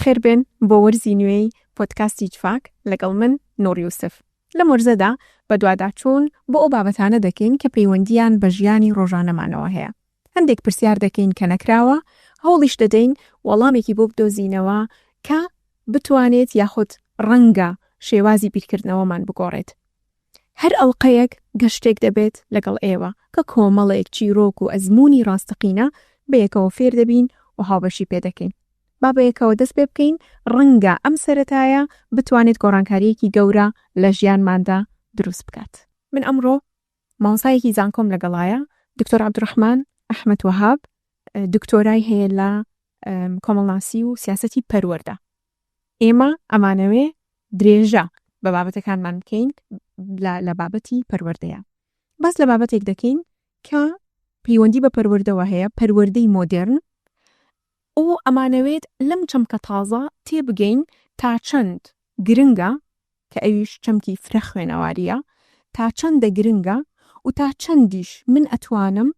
بەخێربێن بۆ وەرزی نوێی پۆدکاستی جڤاک لەگەڵ من نوور یوسف. لەم وەرزەدا بەدواداچوون بۆ ئەو بابەتانە دەکەین کە پەیوەندییان بە ژیانی ڕۆژانەمانەوە هەیە. هەندێک پرسیار دەکەین کە نەکراوە، هەوڵیش دەدەین وەڵامێکی بۆ بدۆزینەوە کە بتوانێت یاخود ڕەنگە شێوازی بیرکردنەوەمان بگۆڕێت. هەر ئەڵلقەیەک گەشتێک دەبێت لەگەڵ ئێوە کە کۆمەڵێک چیرۆک و ئەزموونی ڕاستەقینە بەیەکەوە فێر دەبین و هاوبەشی پێ دەکەین. با بەیەکەوە دەست پێ بکەین، ڕەنگە ئەم سەرەتایە بتوانێت گۆڕانکارییەکی گەورە لە ژیانماندا دروست بکات. من ئەمڕۆ مامۆستایەکی زانکۆم لەگەڵایە، دکتۆر عەبدولڕەحمان ئەحمەد وەهاب، دکتۆرای هەیە لە کۆمەڵناسی و سیاسەتی پەروەردە. ئێمە ئەمانەوێ درێژە بە بابەتەکانمان بکەین لە بابەتی پەروەردەیە. باس لە بابەتێک دەکەین کە پەیوەندی بە پەروەردەوە هەیە، پەروەردەی مۆدێرن، و ئەمانەوێت لەم چەمکە تازە تێبگەین تا چەند گرنگە کە ئەویش چەمکی فرە خوێنەوارییە، تا چەندە گرنگە و تا چەندیش من ئەتوانم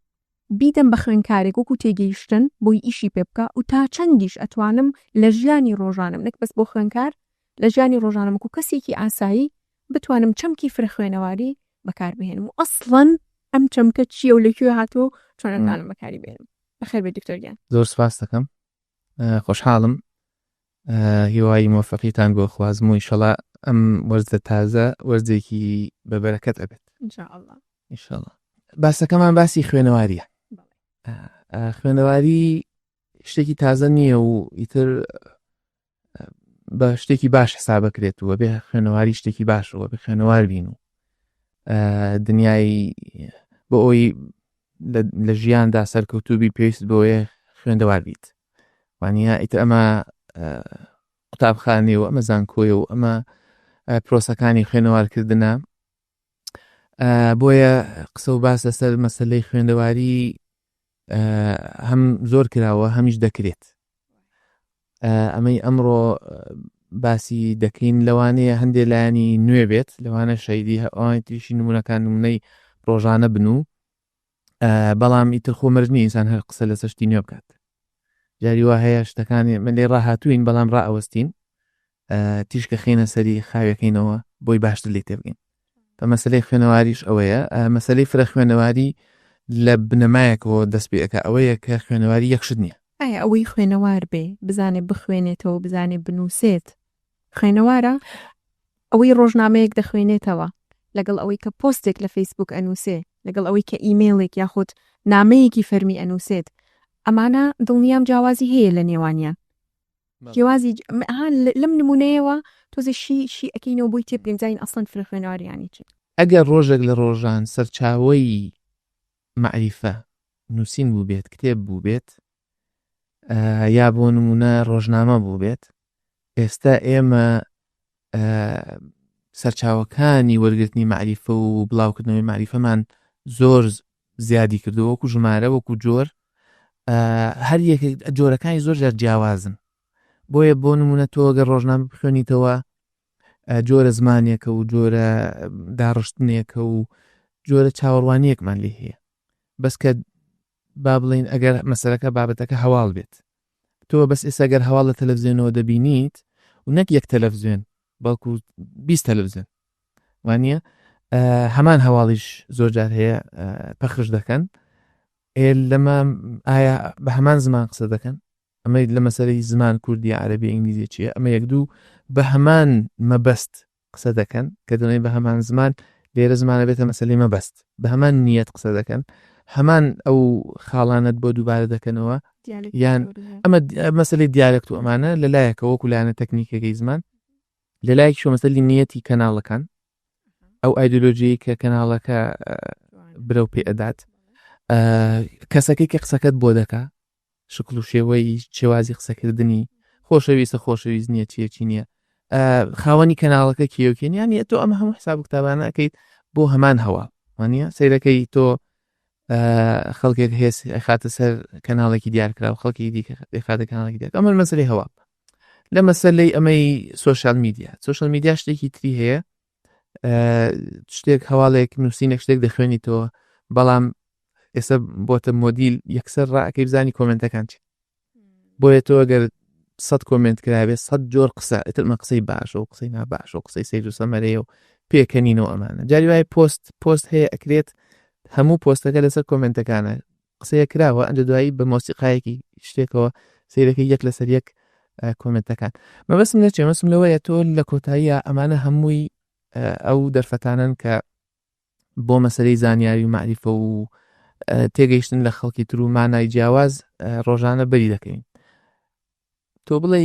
بیدەم بە خوێندکارێک وەکو تێگەیشتن بۆی ئیشی پێ بکە و تا چەندیش ئەتوانم لە ژیانی ڕۆژانم نەک بەس بۆ خوێندکار، لە ژیانی ڕۆژانم وەکو کەسێکی ئاسایی بتوانم چەمکی فرە خوێنەواری بەکاربهێنم و ئەسڵەن ئەم چەمکە چییە و لەکوێ هاتووە و چۆن ئەتوانم بەکاری بهێنم. بەخێربێی دکتۆر گیان. زۆر سپاس دەکەم، خۆشحاڵم، هیوای مۆفەقیتان بۆ خوازم و ئیشەڵا ئەم وەرزە تازە وەرزێکی بە بەرەکەت ئەبێت. ئینشاءاللە. ئینشاءاللە. باسەکەمان باسی خوێنەواریە. خوێنەواری شتێکی تازە نییە و ئیتر بە شتێکی باش حسابەکرێت و بێ خوێنەواری شتێکی باشەوە بێ خوێنەوار بین و دنیای بۆ ئەوی لە ژیاندا سەرکەوتوبی پێویست بۆیە خوێندەوار بیت وانە ئیتر ئەمە قوتابخانەی و ئەمە زانکۆی و ئەمە پرۆسەکانی خوێنەوارکردە بۆیە قسە و باس لەسەر مەسلەی خوێندەواری هەم زۆر کراوە هەمیش دەکرێت ئەمەی ئەمڕۆ باسی دەکەین لەوانەیە هەندێک لایەنی نوێ بێت لەوانە شەیدی ئەوانی تریشی نمونەکان نمونەی ڕۆژانە بن و بەڵام ئیتر خۆ مەرج نییە ئینسان هەر قسە لەسەر شتی نوێ بکات جاری وا هەیە شتەکانی من لێ ڕاهاتوین بەڵام ڕائەوەستین تیشکە خینە سەری خاوێکەینەوە بۆی باشتر لێ تێبگەین بە مەسلەی خوێنەواریش ئەوەیە مەسلەی فرە خوێنەواری لە بنەمایەکەوە دەست پێ ئەکا ئەوەیە کە خوێنەواری یەک شت نییە. ئایا ئەوەی خوێنەوار بێ بزانێ بخوێنێتەوە بزانێ بنووسێت خوێنەوارە؟ ئەوەی ڕۆژنامەیەک دەخوێنێتەوە لەگەڵ ئەوەی کە پۆستێک لە فەیسبوک ئەنووسێ لەگەڵ ئەوەی کە ئیمەیڵێک یاخود نامەیەکی فەرمی ئەنووسێت ئەمانە دڵنیام جیاوازی هەیە لە نێوانیان. جیاوازی ها لەم نمونەیەوە تۆزێ شی شی ئەکەینەوە بۆی تێبگەین بزانین ئەسڵەن فرە خوێنەواری یانی چی. ئەگەر ڕۆژێک لە ڕۆژان سەرچاوەی مەعریفە نووسین بووبێت، کتێب بووبێت، یا بۆ نمونە ڕۆژنامە بووبێت، ئێستا ئێمە سەرچاوەکانی وەرگرتنی مەعریفە و بڵاوکردنەوەی مەعریفەمان زۆر زیادی کردووە وەکو ژمارە وەکو جۆر هەر یەکێک جۆرەکانی زۆر جار جیاوازن بۆیە بۆ نمونە تۆ گەر ڕۆژنامە بخوێنیتەوە جۆرە زمانێکە و جۆرە داڕشتنێکە و جۆرە چاوەڕوانیەکمان لێ هەیە بەس کە با بڵین ئەگەر مەسەرەکە بابەتەکە هەواڵ بێت تۆ بەس ئێستا گەر هەواڵ لە تەلەفزیۆنەوە دەبینیت و نەک یەک تەلەفزیۆن بەڵکو 20 تەلەفزیۆن وانە هەمان هەواڵیش زۆر جار هەیە پەخش دەکەن لەمە ئایا بە هەمان زمان قسە دەکەن ئەمە لە مەسەرەی زمان کوردی عربی ئینگلیزی چییە ئەمە یەک دوو بە هەمان مەبەست قسە دەکەن کە دەڵێن بە هەمان زمان لێرە زمانە بێتە مەسەلەی مەبەست بە هەمان نیەت قسە دەکەن هەمان ئەو خاڵانت بۆ دووبارە دەکەنەوە یان ئەمە مەسەلەی دیالێکت و ئەمانە لەلایەکە وەکو لایەنە تەکنیکەکەی زمان لەلایەکیشەوە مەسەلی نیەتی کەناڵەکان ئەو ئایدۆلۆژیی کە کەناڵەکە برەو پێ ئەدات کەسەکەی کە قسەکەت بۆ دەکا شکڵ و شێوەی شێوازی قسەکردنی خۆشەویستە خۆشەویست نییە چیە چی نییە خاوەنی کەناڵەکە کێوکێن یانی تۆ ئەمە هەموو حساب کتابانە ئەەکەیت بۆ هەمان هەوا وانە سیرەکەی تۆ خەڵکێک هێز خاتە سەر کەناڵێکی دیارکرا و خەڵکی دیکە خاتە کەناڵێکی دیار ئەمە مەسەری هەوا لە مەسەلەی ئەمەی سوۆشال میدیا سوۆشال میدیا شتێکی تری هەیە شتێک هەواڵێک نووسینێک شتێک دەخوێنیتەوە بەڵام ئێستا بۆتە مۆدیل یەکسەر ڕاکەی بزانی کۆمنتەکان چی بۆیە تۆ ئەگەر سەد کۆمێنت کرابێ سەد جۆر قسە ئیتر ئەمە قسەی باشە و قسەی ناباشە و قسەی سەیر و سەمەرەیە و پێکەنینەوە ئەمانە جاری وایە پۆست پۆست هەیە ئەکرێت هەموو پۆستەکە لەسەر کۆمێنتەکانە قسەیە کراوە ئەنجا دوایی بە مۆسیقایەکی شتێکەوە سەیرەکەی یەک لەسەر یەک کۆمێنتەکان مەبەستم لە چیە مەبەستم لەوەیە تۆ لە کۆتاییە ئەمانە هەمووی ئەو دەرفەتانەن کە بۆ مەسەلەی زانیاری و مەعریفە و تێگەیشتن لە خەڵکی تر و مانای جیاواز ڕۆژانە بەری دەکەین تۆ بڵێ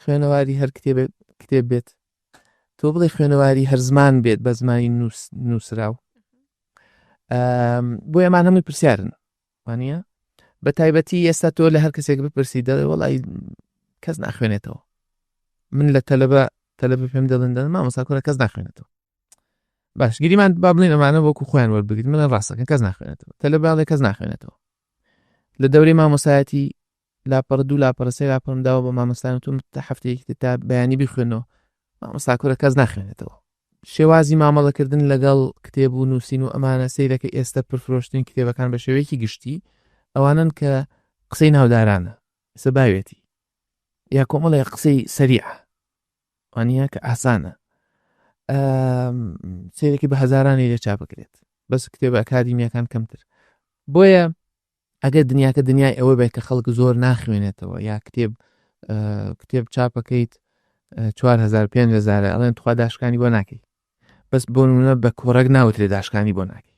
خوێنەواری هەر کتێب کتێب بێت تۆ بڵێ خوێنەواری هەر زمان بێت بە زمانی نووسراو بۆ ئەمان هەمووی پرسیارن وانە بە تایبەتی ئێستا تۆ لە هەر کەسێک بپرسی دەڵێ وڵی کەس ناخوێنێتەوە من لە تەلەبە تەلەبە پێم دەڵێن دەڵێن مامۆستا کورە کەس ناخوێنێتەوە باش گریمان با بڵێن ئەمانە وەکو خۆیان وەربگرن من ڕاستەکەن کەس ناخوێنێتەوە تەلەبە ئەڵێ کەس ناخوێنێتەوە لە دەورەی مامۆسایەتی لاپەڕە دوو لاپەڕە سێ لاپەڕم داوە بە مامۆستایان وتم تا هەفتەیەکی تا بەیانی بیخوێنەوە مامۆستا کورە کەس ناخوێنێتەوە شێوازی مامەڵەکردن لەگەڵ کتێب و نووسین و ئەمانە سەیرەکە ئێستا پرفرۆشتنی کتێبەکان بە شێوەیەکی گشتی ئەوانن کە قسەی ناودارانە ئێستا باوێتی یا کۆمەڵێ قسەی سەریع وانە کە ئاسانە سەیرێکی بە هەزارانی لێ چاپ بکرێت بەس کتێبە ئەکادیمیەکان کەمتر بۆیە ئەگەر دنیاکە دنیای ئەوە بێت کە خەڵک زۆر ناخوێنێتەوە یا کتێب کتێب چاپەکەیت 4هزار 5هزار ئەڵێن تخوا داشکانی بۆ ناکەی بەس بۆ نمونە بە کۆڕێک ناوترێ داشکانی بۆ ناکەی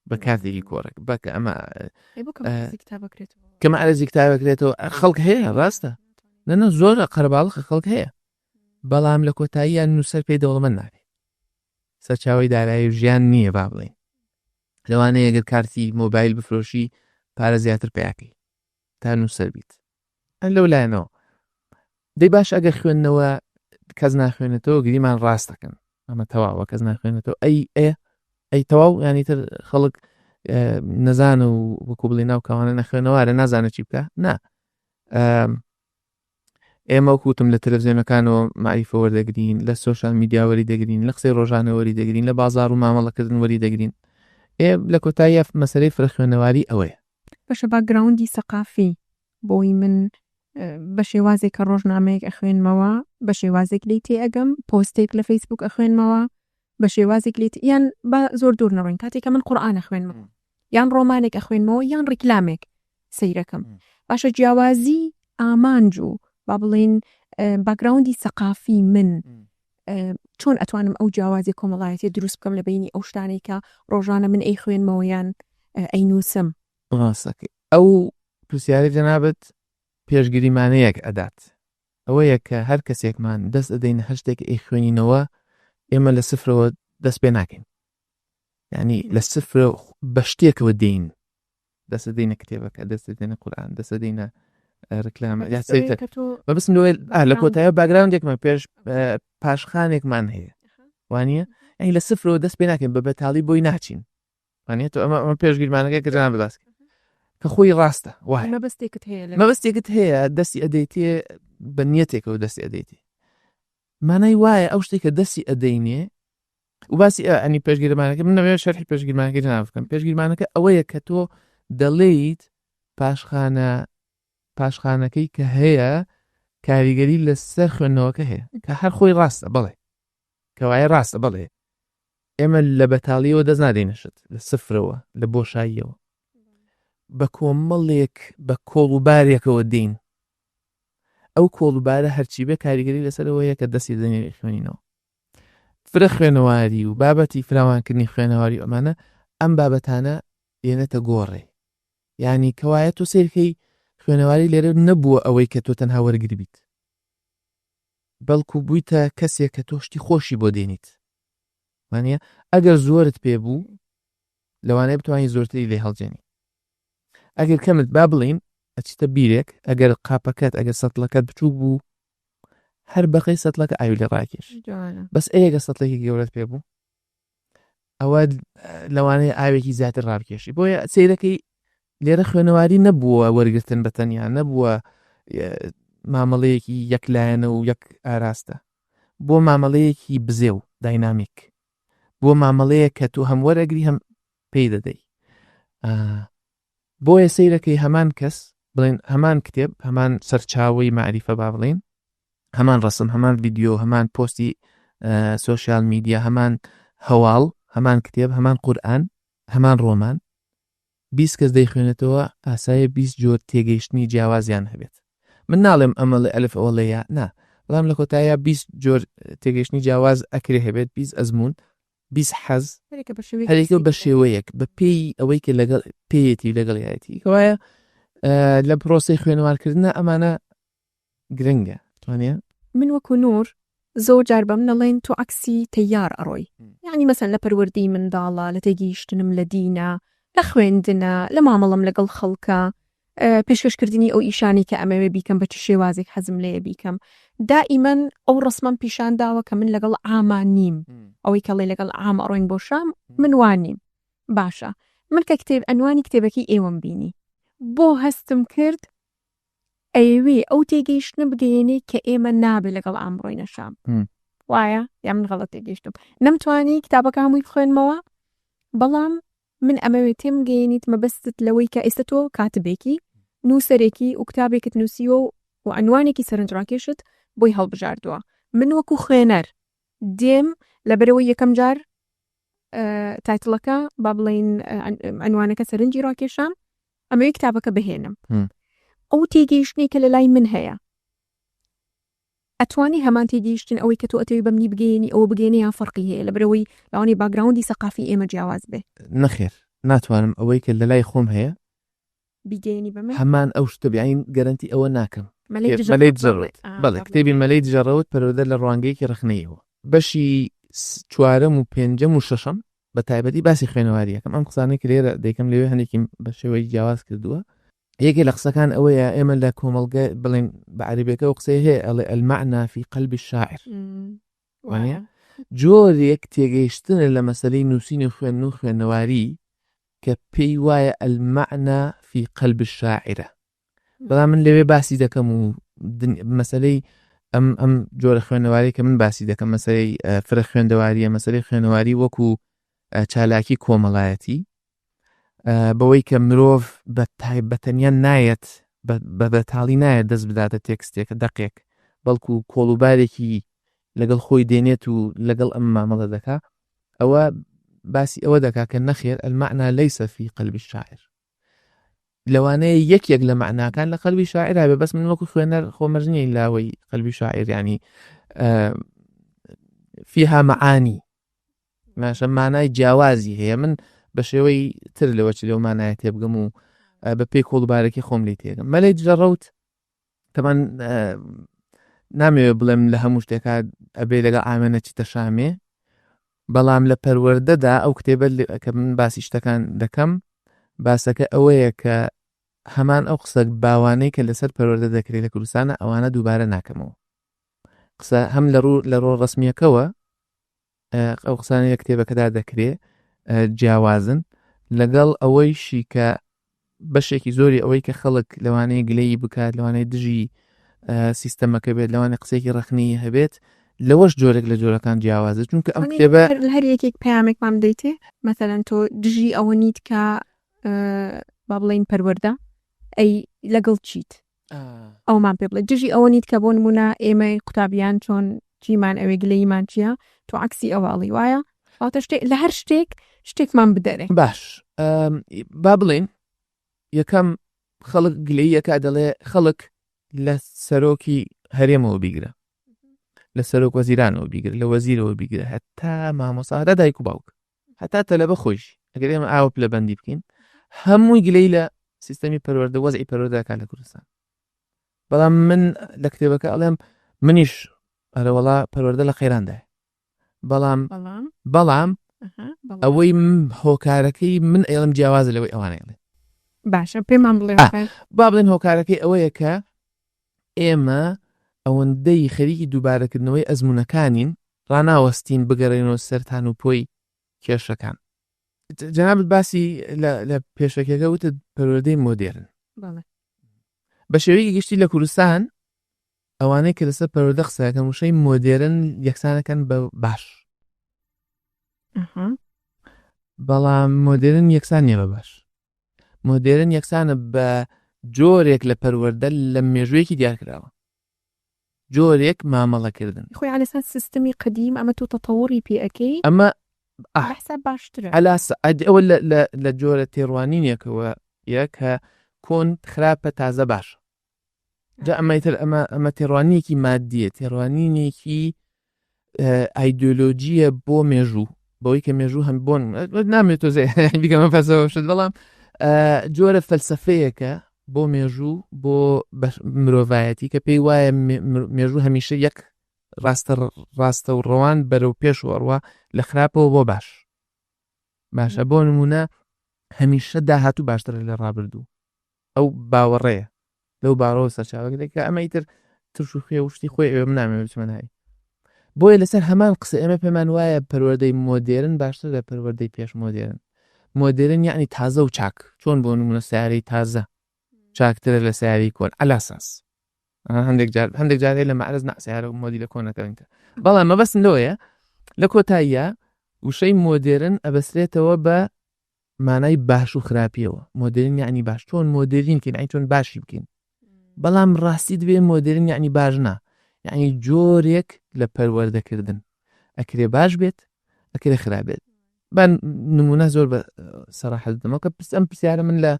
بە کاتێکی کۆڕێک بەکە ئەمە کە مەعرەزی کتابەکرێتەوە خەڵک هەیە ڕاستە نەنە زۆرە قەرەباڵخە خەڵک هەیە بەڵام لە کۆتاییان نووسەر پێی دەوڵەمەند نابێت سەرچاوی دارایی و ژیان نییە با بڵێین لەوانەیە گەر کارتی مۆبایل بفرۆشی پارە زیاتر پیاکەی تا نووسەر بیت لەو لایەنەوە دەی باش ئەگەر خوێندنەوە کەس ناخوێنێتەوە گریمان ڕاست دەکەن ئەمە تەواوە کەس ناخوێنێتەوە ئەی ئێ ئەی تەواو ینی تر خەڵک نەزان و وەکو بڵێ ناو کەوانە نەخوێنەوارە نازانە چی بکە نا ئێمە وەکو وتم لە تەلەفزیۆنەکانەوە مەعریفە وەردەگرین، لە سۆشیال میدیا وەری دەگرین، لە قسەی ڕۆژانە وەری دەگرین، لە بازاڕ و مامەڵەکردن وەری دەگرین. ئێ لە کۆتاییا مەسەلەی فرە خوێنەواری ئەوەیە. باشە باکگراوندی سەقافی بۆی من بە شێوازێک کە ڕۆژنامەیەک ئەخوێنمەوە بە شێوازێک لێی تێئەگەم، پۆستێک لە فەیسبوک ئەخوێنمەوە بە شێوازێک لێی یان با زۆر دوور نەڕۆین کاتێک کە من قورئان ئەخوێنمەوە یان ڕۆمانێک ئەخوێنمەوە یان ڕیکلامێک سەیرەکەم باشە جیاوازی ئامانج و با بڵێین باکگراوندی سەقافی من چۆن ئەتوانم ئەو جیاوازی کۆمەڵایەتی دروست بکەم لە بینی ئەو شتانەی کە ڕۆژانە من ئەیخوێنمەوە یان ئەینووسم؟ ڕاستەکەی ئەو پرسیارەی جەنابت پێشگریمانەیەک ئەدات ئەوەیە کە هەر کەسێکمان دەست ئەدەین هەر شتێک ئەیخوێنینەوە ئێمە لە سفرەوە دەست پێ ناکەین یعنی لە سفرە بە شتێکەوە دێین دەست دەینە کتێبەکە دەست دێنە قورآن دەست دەینە ڕکلام مەبەستم لەوەیە لە کۆتایە باگراوندێکمان پێش پاشخانێکمان هەیە وانە ئەی لە سفرەوە دەست پێ ناکەین بە بەتاڵی بۆی ناچین وانە تۆ ئەمە ئەمە پێشگیرمانەکە کە جەناب باس کرد کە خۆی ڕاستە وایە مەبەستێکت هەیە لە مەبەستێکت هەیە دەستی ئەدەیتێ بە نیەتێکەوە دەستی ئەدەیتێ مانای وایە ئەو شتێک کە دەستی ئەدەینێ و باسی ئەنی پێشگیرمانەکە من نەوێ شەرحی پێشگیرمانەکەی جەناب بکەم پێشگیرمانەکە ئەوەیە کە تۆ دەڵێیت پاشخانە پاشخانەکەی کە هەیە کاریگەری لەسەر خوێندنەوەکە هەیە کە هەر خۆی ڕاستە بەڵێ کەوایە ڕاستە بەڵێ ئێمە لە بەتاڵیەوە دەست نادەینە شت لە سفرەوە لە بۆشاییەوە بە کۆمەڵێک بە کۆڵ و بارێکەوە دێین ئەو کۆڵ و بارە هەرچی بێ کاریگەری لەسەرەوە هەیە کە دەستی دەنێ خوێنینەوە فرە خوێنەواری و بابەتی فراوانکردنی خوێنەواری ئەمانە ئەم بابەتانە دێنێتە گۆڕێ یعنی کەوایە تۆ سیرکەی خوێنەواری لێرە نەبووە ئەوەی کە تۆ تەنها وەرگر بیت بەڵکو بوویتە کەسێک کە تۆ شتی خۆشی بۆ دێنیت وانە ئەگەر زۆرت پێ بوو لەوانەیە بتوانانی زۆرتری لێ هەڵجێنی ئەگەر کەمت با بڵین ئەچیتە بیرێک ئەگەر قاپەکەت ئەگەر سەتڵەکەت بچووک بوو هەر بەقەی سەتڵەکە ئاوی لێ ڕاکێش بەس ئەیەگە سەتڵێکی گەورەت پێ بوو ئەوە لەوانەیە ئاوێکی زیاتر ڕابکێشی بۆیە سەیرەکەی لێرە خوێنەواری نەبووە وەرگتن بە تەنیا نەبووە مامەڵەیەکی یەک لایەنە و یەک ئاراستە بۆ مامەڵەیەکی بزێو داینامیک بۆ مامەڵەیە کە تۆ هەم وەرەگری هەم پێی دەدەی بۆیە سەیرەکەی هەمان کەس بڵێن هەمان کتێب هەمان سەرچاوەی مەعریفە با بڵێین هەمان ڕسم هەمان ڤیدیۆ هەمان پۆستی سۆشیال میدیا هەمان هەواڵ هەمان کتێب هەمان قورئان هەمان ڕۆمان 20 کەس دەیخوێنێتەوە ئاسایە 20 جۆر تێگەیشتنی جیاوازیان هەبێت من ناڵێم ئەمە لە ئەلف ئەوە لە یا نا بەڵام لە کۆتاییا 20 جۆر تێگەیشتنی جیاواز ئەکرێ هەبێت 20 ئەزموون 20 حەز هەرێکە بە شێوەیەک بە پێی ئەوەی کە لەگەڵ پێیەتی لەگەڵ یایەتی کەوایە لە پرۆسی خوێنەوارکردنە ئەمانە گرنگە توانە من وەکو نور زۆر جار بە من ئەڵێن تۆ عەکسی تەیار ئەڕۆی یعنی مەسەن لە پەروەردەی منداڵە لە تێگەیشتنم لە دینە لە خوێندنە لە مامەڵەم لەگەڵ خەڵکە پێشکەشکردنی ئەو ئیشانەی کە ئەمەوێ بیکەم بە چ شێوازێک حەزم لێیە بیکەم دائیمەن ئەو ڕسمەم پیشان داوە کە من لەگەڵ عاما نیم ئەوەی کە ئەڵێ لەگەڵ عام ئەڕۆین بۆ شام من وا نیم باشە من کە کتێب ئەنوانی کتێبەکەی ئێوەم بینی بۆ هەستم کرد ئەیەوێ ئەو تێگەیشتنە بگەیەنێ کە ئێمە نابێ لەگەڵ عام بڕۆینە شام وایە یا من غەڵەت تێگەیشتم نەمتوانی کتابەکە هەمووی بخوێنمەوە بەڵام من ئەمەوێ تێمگەیەنیت مەبەستت لەوەی کە ئێستا تۆ کاتبێکی نووسەرێکی و کتابێکت نووسیوە و عنوانێکی سەرنجڕاکێشت بۆی هەڵبژاردووە من وەکو خوێنەر دێم لەبەرەوەی یەکەم جار تایتڵەکە با بڵێین عنوانەکە سەرنجی ڕاکێشام ئەمەوێ کتابەکە بهێنم ئەو تێگەیشتنی کە لە لای من هەیە ئەتوانی هەمان تێگەیشتن ئەوەی کە تۆ ئەتەوێ بە منی بگەیەنی ئەوە بگەیەنی یان فەرقی هەیە لەبەرئەوەی لەوانەیە باکگراوندی سەقافی ئێمە جیاواز بێ. نەخێر ناتوانم ئەوەی کە لەلای خۆم هەیە بیگەیەنی بە من. هەمان ئەو شتە بێ یانی گەرەنتی ئەوە ناکەم. مەلەی دژەڕەوت بەڵێ کتێبی مەلەی دژەڕەوت پەروەردە لە ڕوانگەیەکی ڕەخنەییەوە. بەشی چوارەم و پێنجەم و شەشەم بە تایبەتی باسی خوێنەواری ئەکەم ئەم قسانەی کە لێرە دەیکەم لەوێ هەندێکیم بە شێوەی جیاواز کردووە. یەکێ لە قسەکان ئەوەیە ئێمە لە کۆمەڵگە بڵێن بە عەرەبیەکە ئەو قسەی هەیە ئەڵێ المعنی فی قلب الشاعر وانە جۆرێک تێگەیشتنە لە مەسەلەی نووسین و خوێندن و خوێنەواری کە پێی وایە المعنی فی قلب الشاعرە بەڵام من لەوێ باسی دەکەم و مەسلەی ئەم ئەم جۆرە خوێنەواری کە من باسی دەکەم مەسەلەی فرە خوێندەواریە مەسلەی خوێنەواری وەکو چالاکی کۆمەڵایەتی بەوەی کە مرۆڤ بە تایبەتەنیا نایەت بە بەتاڵی نایەت دەست بداتە تێکستێک دەقێک بەڵکو کۆڵوبارێکی لەگەڵ خۆی دێنێت و لەگەڵ ئەم مامەڵە دەکا ئەوە باسی ئەوە دەکا کە نەخێر المعنى ليس في قلب الشاعر لەوانەیە یەکێک لە معناکان لە قەلبی شاعرا بێ بەس من وەکو خوێنەر خۆ مەرج نییە لاوەی قەلبی شاعر ینی فيها معانی باشە مانای جیاوازی هەیە من بە شێوەی تر لەوە چ لەو مانایە تێبگەم و بە پێی کۆڵبارەکی خۆم لی تێگەم مەلەی دژەڕەوت تەمان نامەوێ بڵێم لە هەموو شتێکا ئەبێ لەگەڵ ئامێ نەچیتە شامێ بەڵام لە پەروەردەدا ئەو کتێبە کە من باسی شتەکان دەکەم باسەکە ئەوەیە کە هەمان ئەو قسە باوانەی کە لەسەر پەروەردە دەکرێت لە کوردستانە ئەوانە دووبارە ناکەمەوە قسە هەم لە ڕوو لە ڕۆ ڕسمیەکەوە ئەو قسانە لە کتێبەکەدا دەکرێ جیاوازن لەگەڵ ئەوەیشی کە بەشێکی زۆری ئەوەی کە خەڵک لەوانەیە گلەیی بکات لەوانەیە دژی سیستەمەکە بێت لەوانەیە قسەیەکی ڕەخنەیی هەبێت لەوەش جۆرێک لە جۆرەکان جیاوازە چونکە ئەم کتێبە هەر یەکێک پەیامێکمان بدەیتێ مەسەلەن تۆ دژی ئەوە نیت کە با بڵێین پەروەردە ئەی لەگەڵ چیت ئەومان پێ بڵێ دژی ئەوە نیت کە بۆ نمونە ئێمەی قوتابیان چۆن چیمان ئەوێ گلەییمان چییە تۆ عەکسی ئەوە ئەڵێی وایە واتە شتێک لە هەر شتێک شتێکمان بدەرێ باش با بڵێین یەکەم خەڵک گلەییەکە دەڵێ خەڵک لە سەرۆکی هەرێمەوە بیگرە لە سەرۆک وەزیرانەوە بیگرە لە وەزیرەوە بیگرە هەتا مامۆسا هەتا دایک و باوک هەتا تەلەبە خۆیشی ئەگەر ئێمە ئاوە پلەبەندی بکەین هەمووی گلەی لە سیستەمی پەروەردە وەزعی پەروەردەکە لە کوردستان بەڵام من لە کتێبەکە ئەڵێم منیش ئەرەوەڵا پەروەردە لە قەیراندایە بەڵام بەڵام ئەوەی هۆکارەکەی من ئەڵم جیاوازە لەوەی ئەوانە ئەڵێن باشە پێمان بڵێ با بڵێن هۆکارەکەی ئەوەیە کە ئێمە ئەوەندەی خەریکی دووبارەکردنەوەی ئەزمونەکانین ڕاناوەستین بگەڕێنەوە سەر تان و پۆی کێشەکان. جەنابت باسی لە پێشەکیەکە وتت پەروەردەی مۆدێرن. بە شێوەیەکی گشتی لە کوردستان ئەوانەی کە لەسەر پەروەردە قسە دەکەن وشەی مۆدێرن یەکسانەکەن بە باش. بەڵام مۆدێرن یەکسان نییە بە باش. مۆدێرن یەکسانە بە جۆرێک لە پەروەردە لە مێژوویەکی دیارکراوە جۆرێک مامەڵەکردن. خۆی عەلە سەر سیستەمی قەدیم ئەمە تۆ تەتەوڕی پێ ئەکەی ئەمە على حساب باشترە. عەلا ئەوە لە جۆرە تێڕوانینێکەوە یە کە کۆن خراپە تازە باشە. جا ئەمە ئیتر ئەمە ئەمە تێڕوانینێکی مادیە، تێڕوانینێکی ئایدۆلۆژیە بۆ مێژوو، بەوەی کە مێژوو هەم بۆن نامێت تۆزێ بیکەمە فەلسەفە شت، بەڵام جۆرە فەلسەفەیەکە بۆ مێژوو بۆ مرۆڤایەتی کە پێی وایە مێژوو هەمیشە یەک ڕاستە ڕاستە و ڕەوان بەرەو پێش و ئەڕوا لە خراپەوە بۆ باش. باشە بۆ نمونە هەمیشە داهاتوو باشترە لە ڕابردوو، ئەو باوەڕەیە لەو باڕەوە سەرچاوەگرێت کە ئەمە ئیتر ترش و خوێ و شتی خۆی ئەوێ من نامەوێت بچمە ناوی. بۆیە لەسەر هەمان قسە ئێمە پێمان وایە پەروەردەی مۆدێرن باشتر لە پەروەردەی پێش مۆدێرن. مۆدێرن یعنی تازە و چاک، چۆن بۆ نمونە سیارەی تازە چاکترە لە سیارەی کۆن عەلاساس. هەندێک جار هەندێک جار هەیە لە مەعرەز نا سیارە و مۆدیلە کۆنەکە. بەڵام مەبەستم لەوەیە لە کۆتاییە وشەی مۆدێرن ئەبەسرێتەوە بە مانای باش و خراپیەوە. مۆدێرن یعنی باش، چۆن مۆدێرین کەین یعنی چۆن باشی بکەین. بەڵام ڕاستی دەبێ مۆدێرن یعنی باش نا، یعنی جۆرێک لە پەروەردەکردن ئەکرێ باش بێت ئەکرێ خراپ بێت. با نمونە زۆر بە سەراحەت بدەمەوە کە ئەم پرسیارە من لە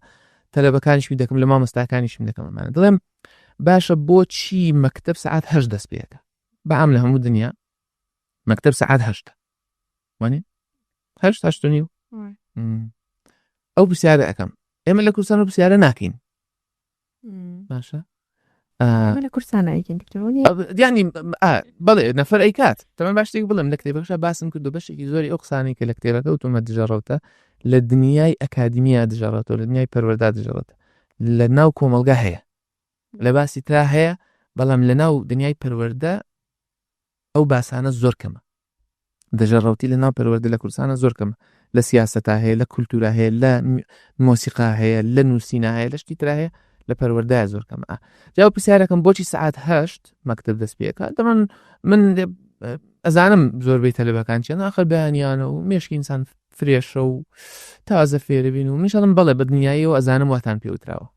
تەلەبەکانیشمی دەکەم لە مامۆستاکانیشم دەکەم ئەمانە دەڵێم باشە بۆچی مەکتەب سەعات 8 دەست پێ ئەکا؟ بەعام لە هەموو دنیا مەکتەب سەعات 8 وانێ؟ 8 8 و نیو. ئەو پرسیارە ئەەکەم ئێمە لە کوردستان ئەو پرسیارە ناکەین. باشە لە کوردستان نایکەین دکتۆر یعنی بەڵێ نەفەر ئەیکات. تەمە باش شتێک بڵێم لە کتێبەکەشا باسم کردو بەشێکی زۆری ئەو قسانەی کە لە کتێبەکە وتومە دژەڕەوتە لە دنیای ئەکادیمیا دژەڕەوتە لە دنیای پەروەردە دژەڕەوتە لە ناو کۆمەڵگا هەیە لە باسی ترا هەیە، بەڵام لە ناو دنیای پەروەردە ئەو باسانە زۆر کەمە. دژەڕەوتی لە ناو پەروەردە لە کوردستانە زۆر کەمە، لە سیاسەتا هەیە، لە کولتورا هەیە، لە مۆسیقا هەیە، لە نووسینا هەیە، لە شتی ترا هەیە، لە پەروەردەیا زۆر کەمە. جا ئەو پرسیارەکەم بۆچی سەعات 8 مەکتەب دەست پێ ئەکا؟ دەڵێن من ئەزانم زۆربەی تەلەبەکان چیان، ئاخر بەیانیانە و مێشکی ئینسان فرێشە و تازە فێرەبین و منیش ئەڵێم بەڵێ بە دنیاییەوە ئەزانم واتان پێوتراوە.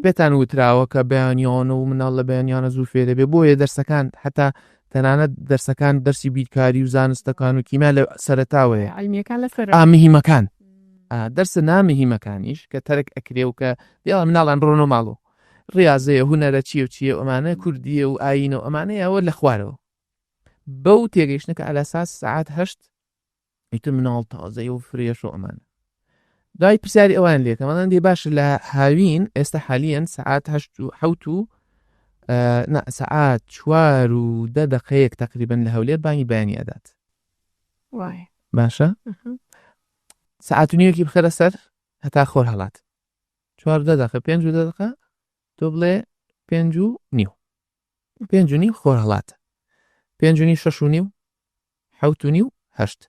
پێتان وتراوە کە بەیانیان و مناڵ لە بەیانیانە زوو فێرە بێ، بۆیە دەرسەکان حتا تەنانەت دەرسەکان دەرسی بیرکاری و زانستەکان و کیمیا لە سەرەتاوەیە. عیلمیەکان لە سەرەتا. مهمەکان. دەرسە نامهمەکانیش کە تەرک ئەکرێ و کە دیاڵە مناڵان بڕۆنەوە ماڵەوە، ڕاضەیە، هونەرە، چییە و چییە، ئەمانە کوردیە و ئاینە و ئەمانەیە، ئەوە لە خوارەوە. بەو تێگەیشتنە کە ئالاساس سەعات 8 ئیتر مناڵ تازەیە و فرێش و ئەمانە. دوای پرسیاری ئەوان لێکەم، ئەڵێن دەی باشە لە هاوین ئێستا حالیەن سەعات هەشت و حەوت و، نا، سەعات چوار و دە دقەیەک تقریبا لە هەولێر بانگی بەیانی ئەدات. باشە؟ سەعات و نیوێکی بخەرە سەر هەتا خۆر هەڵات. چوار و دە دقە، پێنج و دە دقە، تۆ بڵێ پێنج و نیو. پێنج و نیو خۆر هەڵات. پێنج و نیو، شەش و نیو، حەوت و نیو، هەشت.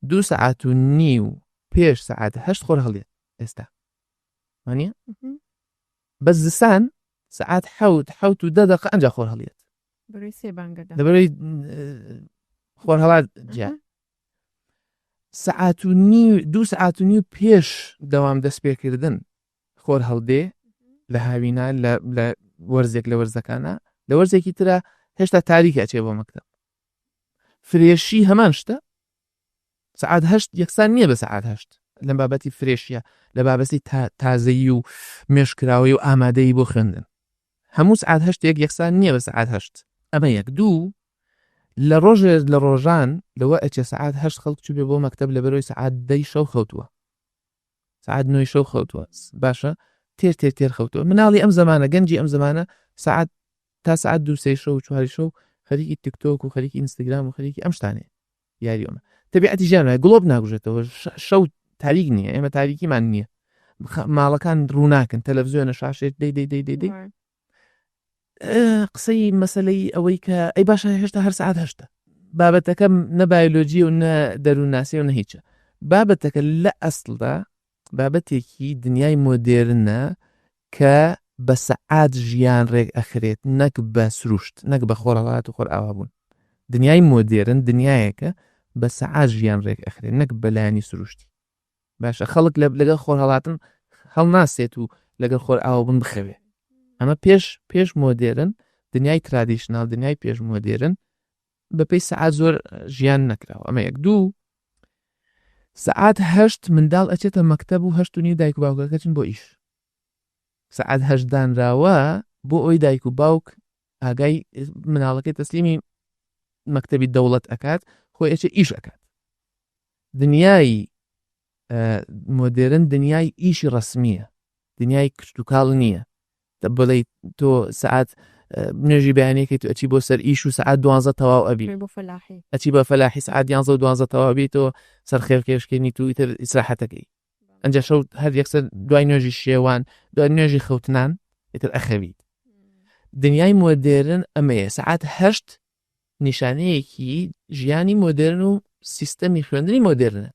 دوو سەعات و نیو پێش سەعات 8 خۆر هەڵێت ئێستا. وانییە؟ بەس زستان سەعات حەوت، حەوت و دە دقە ئەنجا خۆر هەڵێت. بەرەی سێ بانگەدا. لەبەرەی خۆر هەڵات جیا. سەعات و نیو، دوو سەعات و نیو پێش دەوام دەست پێکردن خۆر هەڵدێ لە هاوینا، لە وەرزێک لە وەرزەکانە، لە وەرزێکی ترە هێشتا تاریکە ئەچێ بۆ مەکتەب. فرێشی هەمان شتە، سەعات 8 یەکسان نییە بە سەعات 8 لەم بابەتی فرێشیە، لە بابەتی تازەیی و مێشکراوەی و ئامادەیی بۆ خوێندن. هەموو سەعات هەشتێک یەکسان نییە بە سەعات 8. ئەمە یەک. دوو، لە ڕۆژێ لە ڕۆژان لەوە ئەچێ سەعات 8 خەڵک چوو بێ بۆ مەکتەب لەبەرەوەی سەعات دەی شەو خەوتووە، سەعات نۆی شەو خەوتووە. باشە تێر تێر تێر خەوتووە. مناڵی ئەم زەمانە، گەنجی ئەم زەمانە سەعات تا سەعات دوو سێ شەو و چواری شەو خەریکی تیکتۆک و خەریکی ئینستاگرام و خەریکی ئەم شتانەیە. یاری ئەمە تەبیعەتی ژیان وایە، گڵۆپ ناگوژێتەوە، شەو تاریک نییە، ئێمە تاریکیمان نییە، ماڵەکان ڕووناکن، تەلەڤزیۆنە شاشێت دەی دەی دەی دەی دەی. قسەی مەسلەی ئەوەی کە ئەی باشە هێشتا هەر سەعات هەشتە. بابەتەکەم نە بایۆلۆژی و نە دەروونناسی و نە هیچە. بابەتەکە لە ئەسڵدا بابەتێکی دنیای مۆدێرنە کە بە سەعات ژیان ڕێک ئەخرێت، نەک بە سروشت، نەک بە خۆرهەڵات و خۆرئاوا بوون. دنیای مۆدێرن دنیایەکە بە سەعات ژیان ڕێک ئەخرێت، نەک بە لایەنی سروشتی. باشە خەڵک لەگەڵ خۆرهەڵاتن هەڵناسێت و لەگەڵ خۆر ئاوا بوون بخەوێ. ئەمە پێش پێش مۆدێرن، دنیای traditional، دنیای پێش مۆدێرن بەپێی سەعات زۆر ژیان نەکراوە. ئەمە یەک. دوو، سەعات هەشت منداڵ ئەچێتە مەکتەب و هەشت و نیو دایک و باوکەکە چن بۆ ئیش. سەعات هەشت دانراوە بۆ ئەوەی دایک و باوک ئاگای مناڵەکەی تەسلیمی مەکتەبی دەوڵەت ئەکات، خۆی ئەچێ ئیش ئەکات. دنیای مۆدێرن دنیای ئیشی ڕەسمییە، دنیای کشتوکاڵ نییە. بڵێ تۆ سەعات نوێژی بەیانیەکەی تو ئەچی بۆ سەر ئیش و سەعات دوانزە تەواو ئەبی، ئەچی بە فەلاحی سەعات یانزە و دوانزە تەواو بی، تۆ سەر خێرکێشکێنی تو ئیتر ئیسراحەتەکەی. ئەنجا شەو هەر یەکسەر دوای نوێژی شێوان، دوای نوێژی خەوتنان ئیتر ئەخەویت. دنیای مۆدێرن ئەمەیە. سەعات هەشت نیشانەیەکی ژیانی مۆدێرن و سیستەمی خوێندنی مۆدێرنە.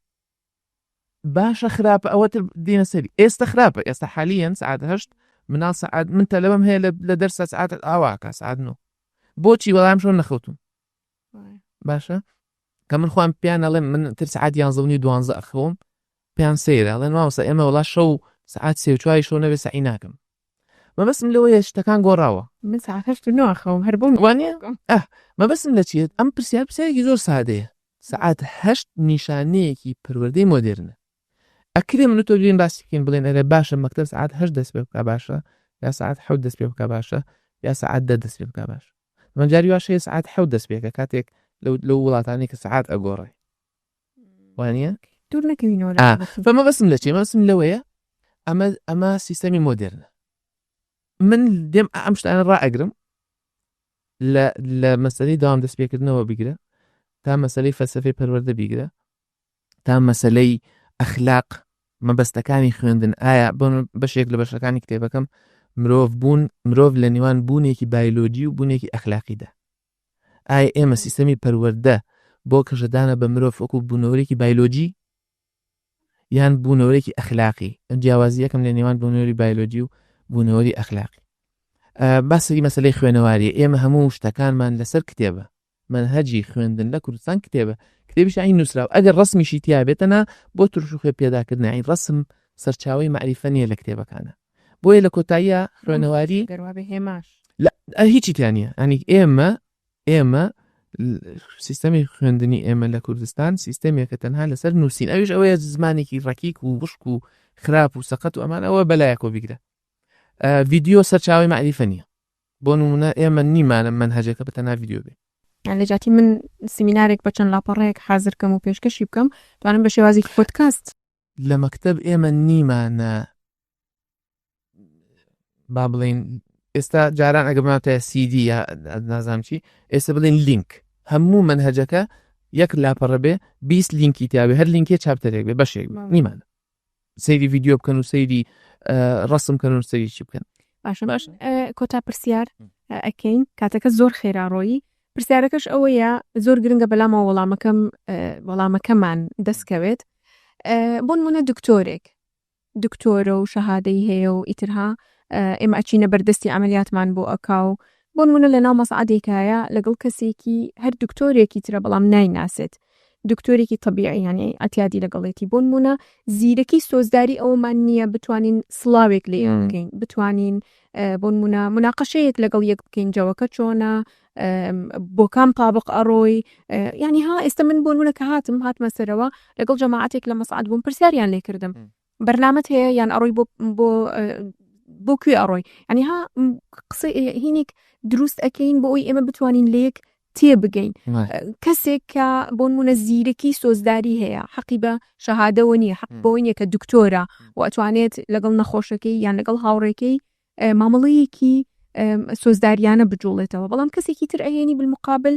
باشە خراپە ئەوە تر دینە سەری. ئێستا خراپە، ئێستا حالیەن سەعات هەشت مناڵ سەعات من تەلەبەم هەیە لە دەرسە سەعات ئاواکە سەعات نۆ. بۆچی وەڵام شۆن نەخەوتوم. باشە کە من خۆم پیان ئەڵێم من تر سەعات یانزە و نیو دوانزە ئەخەوم، پێیان سەیرە ئەڵێن مامۆستا ئێمە وەڵا شەو سەعات سێ و چواری شەو نەبێ سەعی ناکەم. مەبەستم لەوەیە شتەکان گۆڕاوە. من سەعات هەشت و نۆ ئەخەوم هەر بۆم وانە؟ مەبەستم لە چییە؟ ئەم پرسیار پرسیارێکی زۆر سادەیە. سەعات هەشت نیشانەیەکی پەروەردەی مۆدێرنە. ئەکرێ من و تۆ بێین باسی بکەین بڵێن ئەرێ باشە مەکتەب سەعات هەشت دەست پێ بکا باشە، یا سەعات حەوت دەست پێ بکا باشە، یا سەعات دە دەست پێ بکا باشە. من جاری واش هەیە سەعات حەوت دەست پێکە کاتێک لەو وڵاتانەی کە سەعات ئەگۆڕێ. وانە؟ دوور نەکەوینەوە لە بابەتی. فمەبەستم لە چییە؟ مەبەستم لەوەیە ئەمە سیستەمی مۆدێرنە. من دێم ئەم شتانە ڕائەگرم لە مەسەلەی دەوام دەست پێکردنەوە بگرە تا مەسەلەی فەلسەفەی پەروەردە بیگرە تا مەسەلەی ئەخلاق، مەبەستەکانی خوێندن. ئایا بۆ بەشێک لە بەشەکانی کتێبەکەم مرۆڤ بوون، مرۆڤ لە نێوان بوونێکی بایلۆجی و بوونێکی ئەخلاقیدا. ئایا ئێمە سیستەمی پەروەردە بۆ کەشەدانە بە مرۆڤ وەکو بوونەوەرێکی بایلۆجی یان بوونەوەرێکی ئەخلاقی؟ جیاوازی یەکەم لە نێوان بوونەوەری بایلۆجی و بوونەوەری ئەخلاقی. باسی مەسلەی خوێنەواریە. ئێمە هەموو شتەکانمان لەسەر کتێبە. مەنهەجی خوێندن لە کوردستان کتێبە، کتێبیش عین نووسراو، ئەگەر ڕسمیشی تیا بێتەنا بۆ ترش و خوێ پێداکردنە، عین ڕسم سەرچاوەی مەعریفە نییە لە کتێبەکانە. بۆیە لە کۆتاییە خوێنەواری گەروابێ هێماش لە هیچی تیا نییە. ینی ئێمە سیستەمی خوێندنی ئێمە لە کوردستان سیستەمێکە تەنها لەسەر نووسین، ئەویش ئەوەیە زمانێکی ڕەکیک و وشک و خراپ و سەقەت و ئەمان ئەوە بەلایەکەوە بیگرە. ڤیدیۆ سەرچاوەی مەعریفە نییە. بۆ نمونە ئێمە نیمانە مەنهەجەکە بە تەنها ڤیدیۆ بێ. یان لە جیاتی من سیمینارێک بە چەند لاپەڕەیەک حاضر کەم و پێشکەشی بکەم، توانم بە شێوازێکی پۆدکاست. لە مەکتەب ئێمە نیمانە با بڵین ئێستا جاران ئەگەر بماتە سیدی یا نازانم چی، ئێستا بڵین لینک، هەموو مەنهەجەکە یەک لاپەڕە بێ 20 لینکی تیابێ، هەر لینکێ چاپتەرێک بێ، بەشێک بێ. نیمانە سەیری ڤیدیۆ بکەن و سەیری ڕسم بکەن و سەیری چی بکەن. باشە، باش. کۆتا پرسیار ئەکەین، کاتەکە زۆر خێرا ڕۆیی. پرسیارەکەش ئەوەیە زۆر گرنگە بەلامەوە وەڵامەکەمان دەستکەوێت. بۆ نمونە دکتۆرێک، دکتۆرە و شەهادەی هەیە و ئیترها ئێمە ئەچینە بەردەستی عملیاتمان بۆ ئەکاو. بۆ نمونە لەناو مەسعەدێکایە لەگەڵ کەسێکی هەر دکتۆرێکی ترە بەڵام نایناسێت، دکتۆرێکی تەبیعی یعنی ئەتیادی لەگەڵێتی. بۆ نمونە زیرەکی سۆزداری ئەومان نییە بتوانین سڵاوێک لێ بکەین، بتوانین بۆ نمونە مناقەشەیەک لەگەڵ یەک بکەین، جەوەکە چۆنە، بۆ کام تابق ئەڕۆی. یعنی ها ئێستا من بۆ نمونە کە هاتمە سەرەوە لەگەڵ جەماعەتێک لە مەسعەد بووم، پرسیاریان لێکردم بەرنامەت هەیە یان ئەڕۆی بۆ کوێ ئەڕۆی. یعنی ها قسەی هینێک دروست ئەکەین بۆ ئەوەی ئێمە بتوانین لە یەک تێبگەین. کەسێک کە بۆ نمونە زیرەکی سۆزداری هەیە، حەقی بە شەهادەوە نییە، حەق بەوەی نییە کە دکتۆرە و ئەتوانێت لەگەڵ نەخۆشەکەی یان لەگەڵ هاوڕێکەی مامەڵەیەکی سۆزداریانە بجوڵێتەوە. بەڵام کەسێکی تر ئەهێنی بالمقابل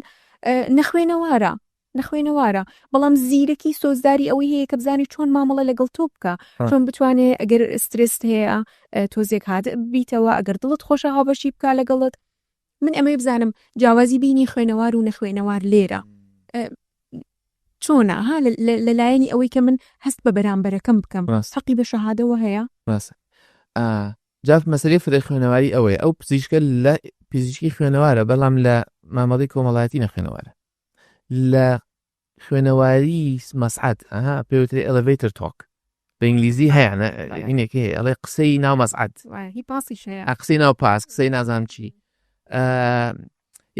نەخوێنەوارە، نەخوێنەوارە، بەڵام زیرەکی سۆزداری ئەوەی هەیە کە بزانێت چۆن مامەڵە لەگەڵ تۆ بکە، چۆن بتوانێت ئەگەر سترێست هەیە تۆزێک هات بیتەوە، ئەگەر دڵت خۆشە هاوبەشی بکە لەگەڵت. من ئەمەی بزانم جیاوازی بینی خوێنەوار و نەخوێنەوار لێرە چۆنە؟ ها لەلایەنی ئەوەی کە من هەست بە بەرامبەرەکەم بکەم، حەقی بە شەهادەوە هەیە؟ ڕاستە. جا مەسەلەی فرە خوێنەواری ئەوەیە، ئەو پزیشکە لە پزیشکی خوێنەوارە، بەڵام لە مامەڵەی کۆمەڵایەتی نەخوێنەوارە. لە خوێنەواری مەسعەد، پێوترێ ئەلەڤەیتەر تۆک. بە ئینگلیزی هەیە هینێک هەیە ئەڵێ قسەی ناو مەسعەد هی پاسیش هەیە قسەی ناو پاس قسەی نازانم چی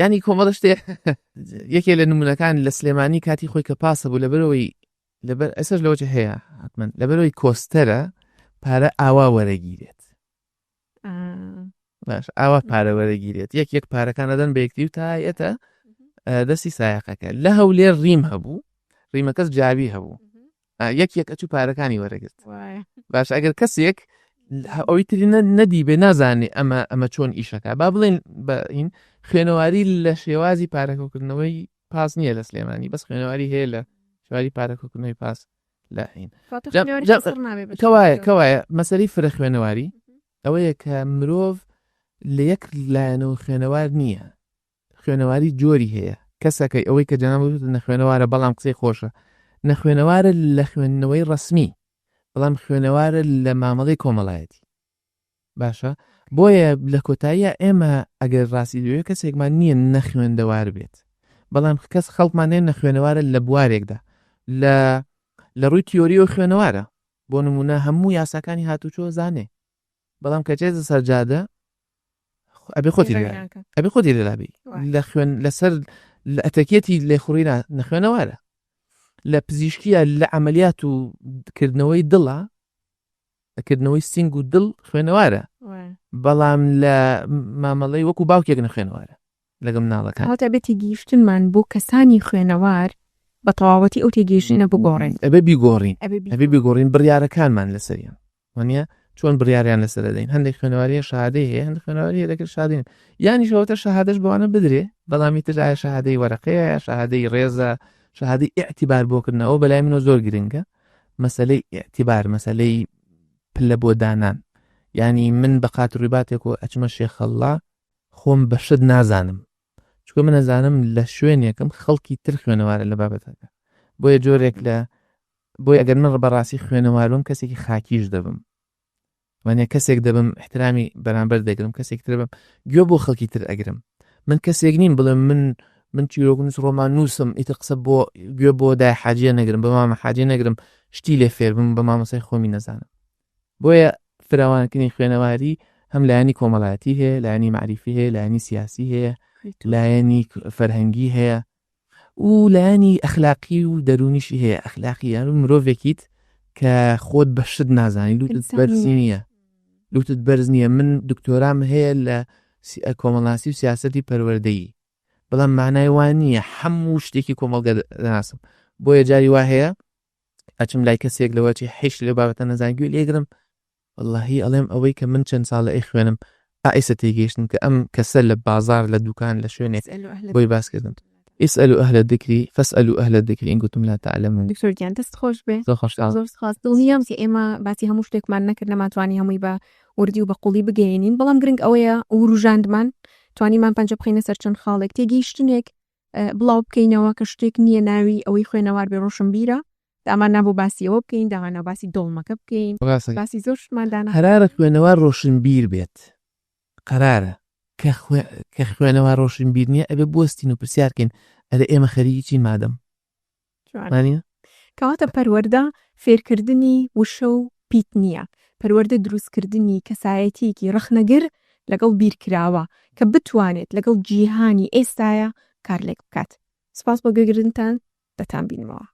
ینی کۆمەڵە شتێ یەکێ لە نمونەکان لە سلێمانی کاتی خۆی کە پاسە بوو لەبەرەوەی لەبەر ئێسش لەوە هەیە حتمما لەبەرەوەی کۆستەرە پارە ئاوا وەرەگیرێت باش ئاوا پارە وەرەگیرێت یەک یەک پارەکان ئەدەن بە یەکتری و تا یەتە دەستی سایەقەکە لە هەولێر ڕیم هەبوو ڕیمەکەس جاوی هەبوو یەک یەک ئەچوو پارەکانی وەرەگرت باش ئەگەر کەسێک ئەوی تری نەدی بێ نازانێ ئەمە ئەمە چۆن ئیشەکە با بڵێن بە هین خوێنەواری لە شێوازی پارەکۆکردنەوەی پاس نییە لە سلێمانی بەس خوێنەواری هەیە لە شواری پارەکۆکردنەوەی پاس لە هین کەوایە کەوایە مەسەری فرە خوێنەواری ئەوەیە کە مرۆڤ لە یەک لایەنەوە خوێنەوار نییە خوێنەواری جۆری هەیە کەسەکەی ئەوەی کە جەناب نەخوێنەوارە بەڵام قسەی خۆشە نەخوێنەوارە لە خوێندنەوەی ڕسمی بەڵام خوێنەوارە لە مامەڵەی کۆمەڵایەتی باشە بۆیە لە کۆتاییە ئێمە ئەگەر ڕاستی دوێ کەسێکمان نییە نەخوێندەوار بێت بەڵام کەس خەڵکمان هەیە نەخوێنەوارە لە بوارێکدا لە لە ڕووی تیۆریەوە خوێنەوارە بۆ نمونە هەموو یاساکانی هاتوچۆ زانێ بەڵام کە چێتە سەر جادە ئەبێ خۆتی ئەبێ خۆتی لەلابی لە خوێن لەسەر لە ئەتەکێتی لێخوڕی نەخوێنەوارە لە پزیشکیە لە عملیات و کردنەوەی دڵە کردنەوەی سینگ و دڵ خوێنەوارە بەڵام لە مامەڵەی وەکو باوکێک نەخوێنەوارە لەگەڵ مناڵەکان. کەواتە ئەبێ تێگەیشتنمان بۆ کەسانی خوێنەوار بە تەواوەتی ئەو تێگەیشتنە بگۆڕین. ئەبێ بیگۆڕین. ئەبێ بیگۆڕین بڕیارەکانمان لەسەریان. وانە چۆن بڕیاریان لەسەر دەدەین هەندێک خوێنەواری شەهادەی هەیە هەندێک خوێنەواری هەیە دەکرێت شەهادەی نەبێت. یانیش ئەوەتە شەهادەش بەوانە بدرێ بەڵام ئیتر ئایا شەهادەی وەرەقەیە یا شەهادەی ڕێزە شەهادەی ئیعتیبار بۆکردنەوە بەلای منەوە زۆر گرنگە مەسەلەی ئیعتیبار مەسەلەی پلە بۆ دانان یعنی من بە قات ڕیباتێک و ئەچمە شێخەڵڵا خۆم بە شت نازانم چونکە من ئەزانم لە شوێنێکم خەڵکی تر خوێنەوارە لە بابەتەکە بۆیە جۆرێک لە بۆی ئەگەر من بەڕاستی خوێنەوارم کەسێکی خاکیش دەبم وانە کەسێک دەبم احترامی بەرامبەر دەگرم کەسێک تر بم گوێ بۆ خەڵکی تر ئەگرم من کەسێک نیم بڵێم من من چیرۆکنووس ڕۆمان نووسم ئیتر قسە بۆ گوێ بۆ دای حاجیە نەگرم بە مامە حاجیە نەگرم شتی لێ فێر بم بە مامۆسای خۆمی نەزانم بۆیە فراوانکردنی خوێنەواری هەم لایەنی کۆمەڵایەتی هەیە، لایەنی مەعریفی هەیە، لایەنی سیاسی هەیە، لایەنی فەرهەنگی هەیە و لایەنی ئەخلاقی و دەروونیشی هەیە. ئەخلاقی یان مرۆڤێکیت کە خۆت بە شت نازانی، لوتت بەرز نییە، لوتت بەرز نییە. من دکتۆرام هەیە لە کۆمەڵناسی و سیاسەتی پەروەردەیی، بەڵام مانای وا نییە هەموو شتێکی کۆمەڵگە دەناسم. بۆیە جاری وا هەیە ئەچم لای کەسێک لەوە چی حیش لەو بابەتە نەزان گوێ لێگرم واللهی ئەڵێم ئەوەی کە من چەند ساڵە ئەیخوێنم ئا ئێستا تێگەیشتم کە ئەم کەسە لە بازار لە دوکان لە شوێنێک بۆی باس کردم اسألوا أهل الذكر فاسألوا أهل الذكر إن كنتم لا تعلمون. دکتۆر گیان دەست خۆش بێ زۆر خۆشحاڵ زۆر سپاس دڵنیام کە ئێمە باسی هەموو شتێکمان نەکرد نەمانتوانی هەمووی بە وردی و بە قوڵی بگەیەنین بەڵام گرنگ ئەوەیە وروژاندمان توانیمان پەنجە بخەینە سەر چەند خاڵێک تێگەیشتنێک بڵاو بکەینەوە کە شتێک نییە ناوی ئەوەی خوێنەوار بێ ڕۆشنبیرە دامان نابوو باسی ئەوە بکەین دامان نابوو باسی دۆڵمەکە بکەین باسی زۆر شتمان دانا. قەرارە خوێنەوار ڕۆشنبیر بێت قەرارە کە کە خوێنەوار ڕۆشنبیر نییە ئەبێ بوەستین و پرسیار کەین ئەرێ ئێمە خەریکی چین مادەم وانیە؟ کەواتە پەروەردە فێرکردنی وشە و پیت نییە پەروەردە دروستکردنی کەسایەتییەکی ڕەخنەگر لەگەڵ بیرکراوە کە بتوانێت لەگەڵ جیهانی ئێستایا کارلێک بکات. سپاس بۆ گوێگرتنتان دەتانبینمەوە.